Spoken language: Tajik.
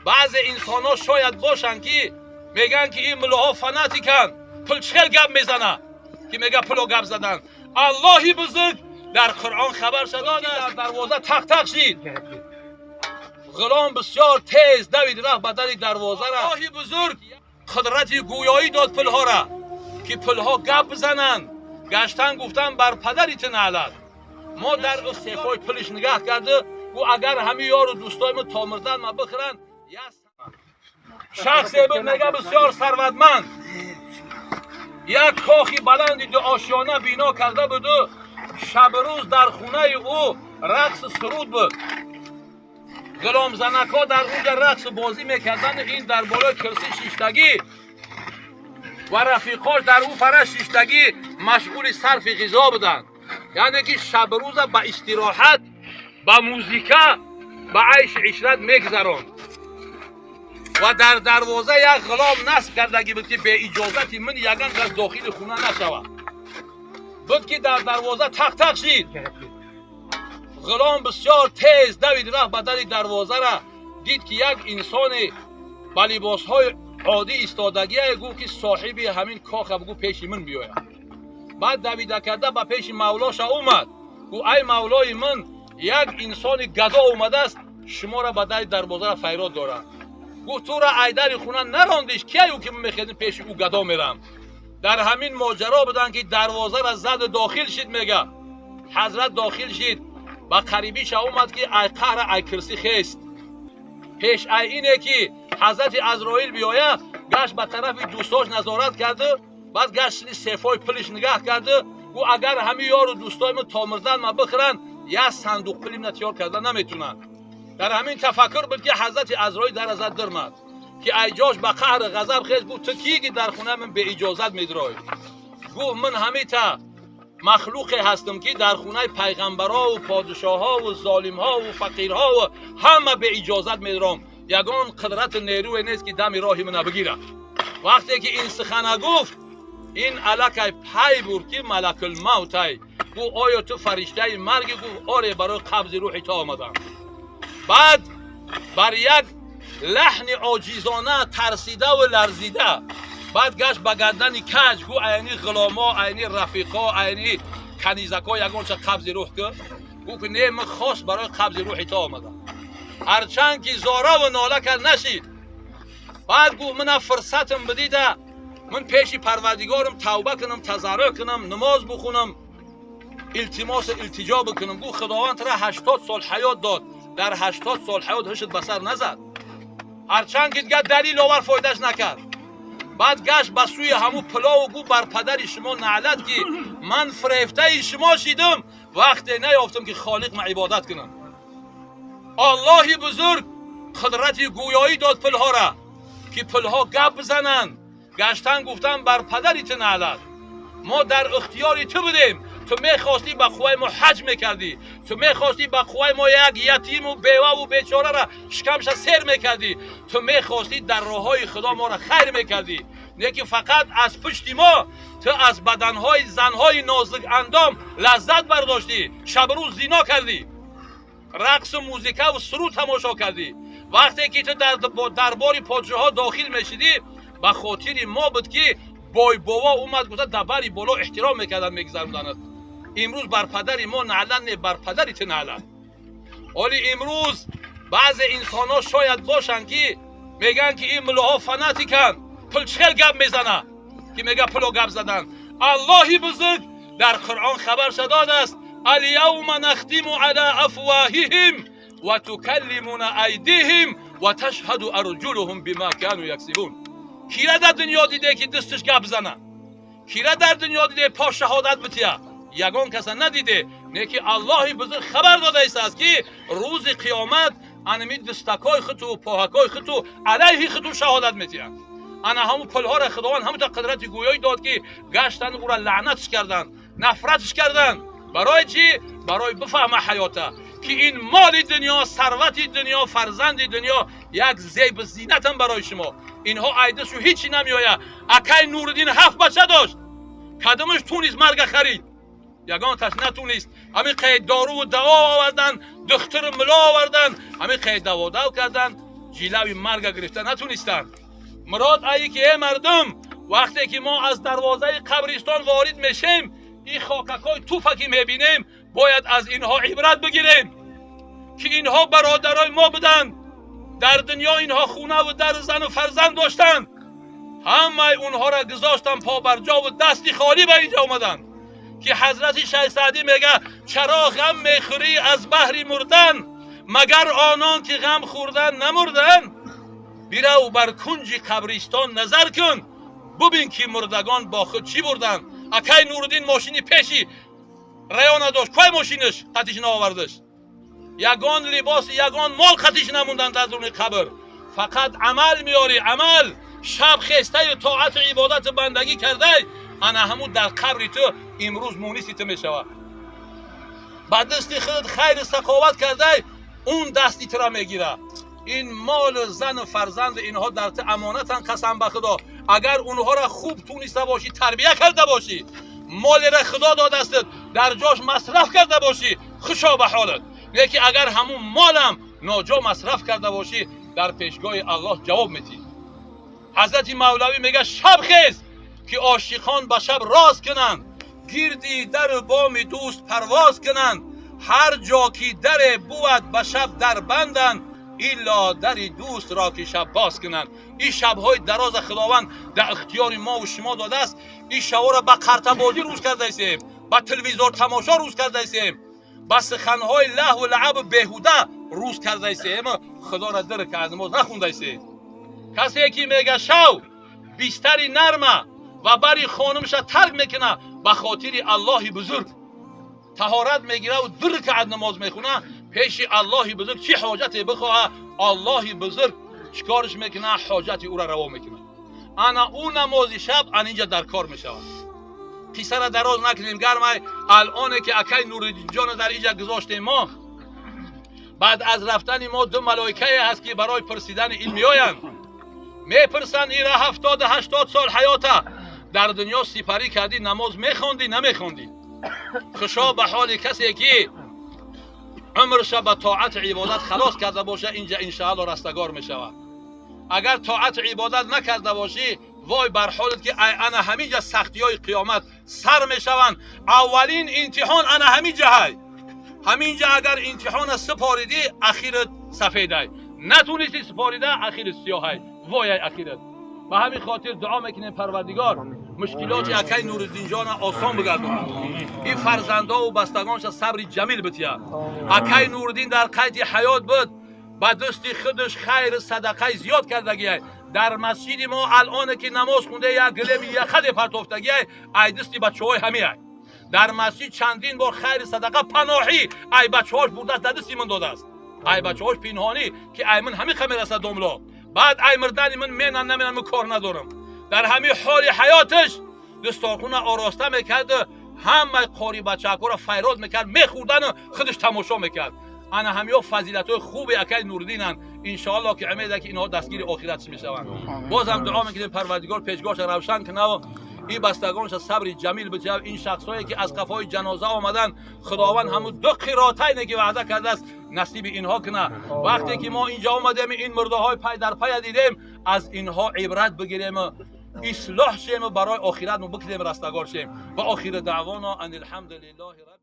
Баъзе инсонҳо шояд бошанд, ки мегӯянд, ки ин муллоҳо фанатиканд. Пул чӣ хел гап мезана, ки мега пуло гап задан? Аллоҳи бузург дар Қуръон хабар додааст. Дар дарвоза тақ-тақ шид. Ғулом бисёр тез давид, рафт ба дари дарвозара. Аллоҳи бузург қудрати гӯёӣ дод пулҳора, ки пулҳо гап бизананд. Гаштан гуфтан: «Бар падари ту наълат, мо дар истеъфои пулиш нигаҳ карду гӯ агар ҳами ёру дӯстои мо то мурдан ма бихӯранд». Шахсе буд, мега, бисёр сарватманд. Як кохи баланди дуошёна бино карда буду, шабу рӯз дар хонаи ӯ рақсу суруд буд. Ғуломзанакҳо дар унҷа рақсу бозӣ мекарданду, ин дар болои кирсӣ шиштагӣ ва рафиқош дар ӯ фара шиштагӣ машғули сарфи ғизо буданд. Яъне ки шабу рӯза ба истироҳат, ба музика, ба айши ишрат мегузаронд. Ва дар дарвоза як ғулом насб кардагӣ буд, ки беиҷозати мин яган кас дохили хона нашавад. Буд, ки дар дарвоза тақ-тақ шид. Ғулом бисёр тез давид, рафт ба дари дарвозара. Дид, ки як инсоне ба либосҳои оддӣ истодагие. Гуфт, ки соҳиби ҳамин коха бугӯ пеши мин биёяд. Баъд давида карда ба пеши мавлоша омад. Гуфт: «Ай мавлои мин, як инсони гадо омадааст, шуморо ба дари дарвозара файрод дорад». Гуфт: «Тура ай дари хона нарондиш, кияю, ки ман мехезем, пеши ӯ гадо мерам?» Дар ҳамин моҷаро буданд, ки дарвозара заду дохил шид. Мега, ҳазрат дохил шид, ба қарибиша омад, ки ай қаҳра ай кирсӣ хест. Пеш ай ине, ки ҳазрати Азроил биёя, гашт, ба тарафи дӯстош назорат карду, баъд гашт, сефои пулиш нигаҳ карду гӯ агар ҳами ёру дӯстои мо то мурдан ма бихӯранд, як сандуқ пулимна тиёр карда наметунанд. Дар ҳамин тафаккур буд, ки ҳазрати Азроил дар азад дирмад, ки айҷош ба қаҳру ғазаб хез. Гуфт: «Ту кӣ, ки дар хонаи ман беиҷозат медирой?» Гуфт: «Ман ҳамита махлуқе ҳастам, ки дар хонаи пайғамбарову подишоҳову золимҳову фақирҳову ҳама беиҷозат медиром. Ягон қудрату нерӯе нест, ки дами роҳи мана бигирад». Вақте ки ин сухана гуфт, ин аллакай пай бурд, ки малакулмавтай. Гуфт: «Оё ту фариштаи маргӣ?» Гуфт: «Оре, барои қабзи рӯҳи ту омадам». Баъд бар як лаҳни оҷизона, тарсидаву ларзида, баъд гашт ба гардани каҷ. Гӯ: «Айни ғуломо, айни рафиқо, айни канизако ягонча қабзи рӯҳ кӯ». Гӯ, ки не, ман хос барои қабзи рӯҳи ту омадам. Ҳарчанд ки зораву нола кард, нашид. Баъд гуфт: «Мана фурсатам бидида, ман пеши Парвардигорам тавба кунам, тазарруъ кунам, намоз бихонам, илтимосу илтиҷо бикунам». Гуфт: «Худованд тура 80 сол ҳаёт дод, дар 80 сол ҳаёт ҳушт ба сар назад». Ҳарчанд ки дигар далил овар, фоидаш накард. Баъд гашт ба сӯи ҳамун пулову гуфт: «Бар падари шумо наълат, ки ман фирефтаи шумо шидам, вақте наёфтам, ки Холиқ ма ибодат кунам». Аллоҳи бузург қудрати гӯёӣ дод пулҳора, ки пулҳо гап бизананд. Гаштан гуфтан: «Бар падари ту наълат, мо дар ихтиёри ту будем. Ту мехостӣ, ба қувваи мо ҳаҷ мекардӣ, ту мехостӣ, ба қувваи мо як ятиму беваву бечорара шикамша сер мекардӣ, ту мехостӣ, дар роҳҳои Худо моро хайр мекардӣ, не ки фақат аз пушти мо ту аз баданҳои занҳои нозук андом лаззат бардоштӣ, шабрӯз зино кардӣ, рақсу музикаву суруд тамошо кардӣ. Вақте ки ту дар дарбори подшоҳҳо дохил мешидӣ, ба хотири мо буд, ки бойбово омад гуфта, дар бари боло эҳтиром мекарданд, мегузаронданд. Имрӯз бар падари мо наълат не, бар падари ту наълат». Оли имрӯз баъзе инсонҳо шояд бошанд, ки мегӯянд, ки ин муллоҳо фанатиканд. Пул чӣ хел гап мезана, ки мега пуло гап задан? Аллоҳи бузург дар Қуръон хабарша додааст: اليوم نختم على أفواههم وتكلمنا أيديهم وتشهد أرجلهم بما كانوا يكسبون. Кира дар дунё диде, ки дасташ гап зана? Кира дар дунё диде, по шаҳодат бития? Ягон каса надиде. Не ки Аллоҳи бузург хабар додаистааст, ки рӯзи қиёмат анами дастакҳои худту, поҳакҳои худту алайҳи худту шаҳодат метиҳанд. Ана ҳамун пулҳоро Худованд ҳамута қудрати гӯёӣ дод, ки гаштанд, ӯра лаънатш карданд, нафратш карданд. Барои чӣ? Барои бифаҳма ҳаёта, ки ин моли дунё, сарвати дунё, фарзанди дунё як зебу зинатам барои шумо. Инҳо айдасу ҳичи намеояд. Акай Нуриддин ҳафт бача дошт, кадомаш тунист марга харид? Ягонташ натунист. Ҳамин қайд доруву даво овардан, духтуру муло овардан, ҳамин қайд даводав кардан. Ҷилави марга гирифта натунистанд. Мурод ае ки э мардум, вақте ки мо аз дарвозаи қабристон ворид мешем, ин хокакҳои туфа ки мебинем, бояд аз инҳо ибрат бигирем, ки инҳо бародарои мо буданд. Дар дунё инҳо хунаву дару зану фарзанд доштанд. Ҳамаи онҳоро гузоштанд побарҷову дасти холӣ ба инҷа омаданд. Ки ҳазрати Шайх Саъдӣ мега: чаро ғам мехӯрӣ аз баҳри мурдан, магар онон ки ғам хӯрдан намурдан? Бирав бар кунҷи қабристон назар кун, бубин ки мурдагон бо худ чӣ бурданд. Акай Нуриддин мошини пеши района дошт, кой мошинаш қатиш наовардаш. Ягон либос, ягон мол қатиш намонданд дар дуруни қабр. Фақат амал меёрӣ, амал. Шаб хестаю тоату ибодату бандагӣ кардай, ана ҳамун дар қабри ту имрӯз муниси ту мешавад. Ба дасти худ хайру сақоват кардай, он дасти тура мегирад. Ин молу зану фарзанду инҳо дар ту амонатанд, қасам ба Худо. Агар онҳоро хуб туниста бошӣ, тарбия карда бошӣ, молеро Худо додастат, дар ҷош масраф карда бошӣ, хушо ба ҳолат. Лекин агар ҳамун молам ноҷо масраф карда бошӣ, дар пешгоҳи Аллоҳ ҷавоб медиҳӣ. Ҳазрати Мавлавӣ мега: шаб хез ки ошиқон ба шаб роз кунанд, гирди дару боми дӯст парвоз кунанд. Ҳар ҷо ки даре бувад, ба шаб дар банданд, илло дари дӯстро ки шаб боз кунанд. Ин шабҳои дароза Худованд дар ихтиёри мову шумо додааст. Ин шабҳоро ба қартабозӣ рӯз кардаистем, ба телевизор тамошо рӯз кардаистем, ба суханҳои лаҳву лаъабу беҳуда рӯз кардаистем. Худоро ду ракаат намоз нахондаистем. Касе ки мега шав бистари нарма ва бари хонумша тарк мекуна, ба хотири Аллоҳи бузург таҳорат мегира ва ду ракаат намоз мехуна, пеши Аллоҳи бузург чӣ ҳоҷате бихоҳа, Аллоҳи бузург чикориш мекуна? Ҳоҷати ӯра раво мекунад. Ана ӯ намози шаб анинҷа дар кор мешавад. Қиссара дароз накунем. Гармай алоне ки акай Нуриддинҷона дар инҷа гузоштем, мо баъд аз рафтани мо ду малоикае ҳаст, ки барои пурсидани ин меоянд, мепурсанд: ира 70-80 сол ҳаёта дар дунё сипарӣ кардӣ, намоз мехондӣ, намехондӣ? Хушо ба ҳоли касе ки умрша ба тоату ибодат халос карда боша, инҷа иншаалло растагор мешавад. Агар тоату ибодат накарда бошӣ, вой бар ҳолат, ки ана ҳаминҷа сахтиҳои қиёмат сар мешаванд. Аввалин имтиҳон ана ҳаминҷа ҳай. Ҳаминҷа агар имтиҳона супоридӣ, ахират сафедай. Натунистӣ супорида, ахират сиёҳай, вой ай ахират. Ба ҳамин хотир дуо мекунем: Парвардигор мушкилоти акай Нуриддинҷона осон бигардонад, ин фарзандову бастагонша сабри ҷамил битиҳад. Акай Нуриддин дар қайди ҳаёт буд, ба дасти худаш хайру садақаи зиёд кардагиай. Дар масҷиди мо алоне ки намоз хунда, як гилеми яхаде партофтагиай, ай дасти бачаҳои ҳамиай. Дар масҷид чандин бор хайри садақа паноҳӣ ай бачаҳош бурдааст, дар дасти ман додааст. Ай бачаҳош пинҳонӣ, ки ай ман ҳамин ха мерасад домло, баъд ай мурдани ман менан наменан, ман кор надорам. Дар ҳамин ҳоли ҳаёташ дастархона ороста мекард, ҳамаи қори бачаакҳоро файрод мекард, мехӯрдану худаш тамошо мекард. Ана ҳамиҳо фазилатҳои хуби акай Нуриддинанд. Иншоалло ки умеда ки инҳо дастгири охиратш мешаванд. Бозам дуо мекунем: Парвардигор пешгоҳша равшан кунаву ин бастагонша сабри ҷамил битиҳад. Ин шахсҳое ки аз қафои ҷаноза омаданд, Худованд ҳамун ду қиротайне ки ваъда кардааст, насиби инҳо кунад. Вақте ки мо инҷа омадем, ин мурдаҳои пай дар пая дидем, аз инҳо ибрат бигирему ислоҳ шему барои охиратмо бикунем, растагор шем. Ва охири даъвоно ан алҳамдулиллоҳи.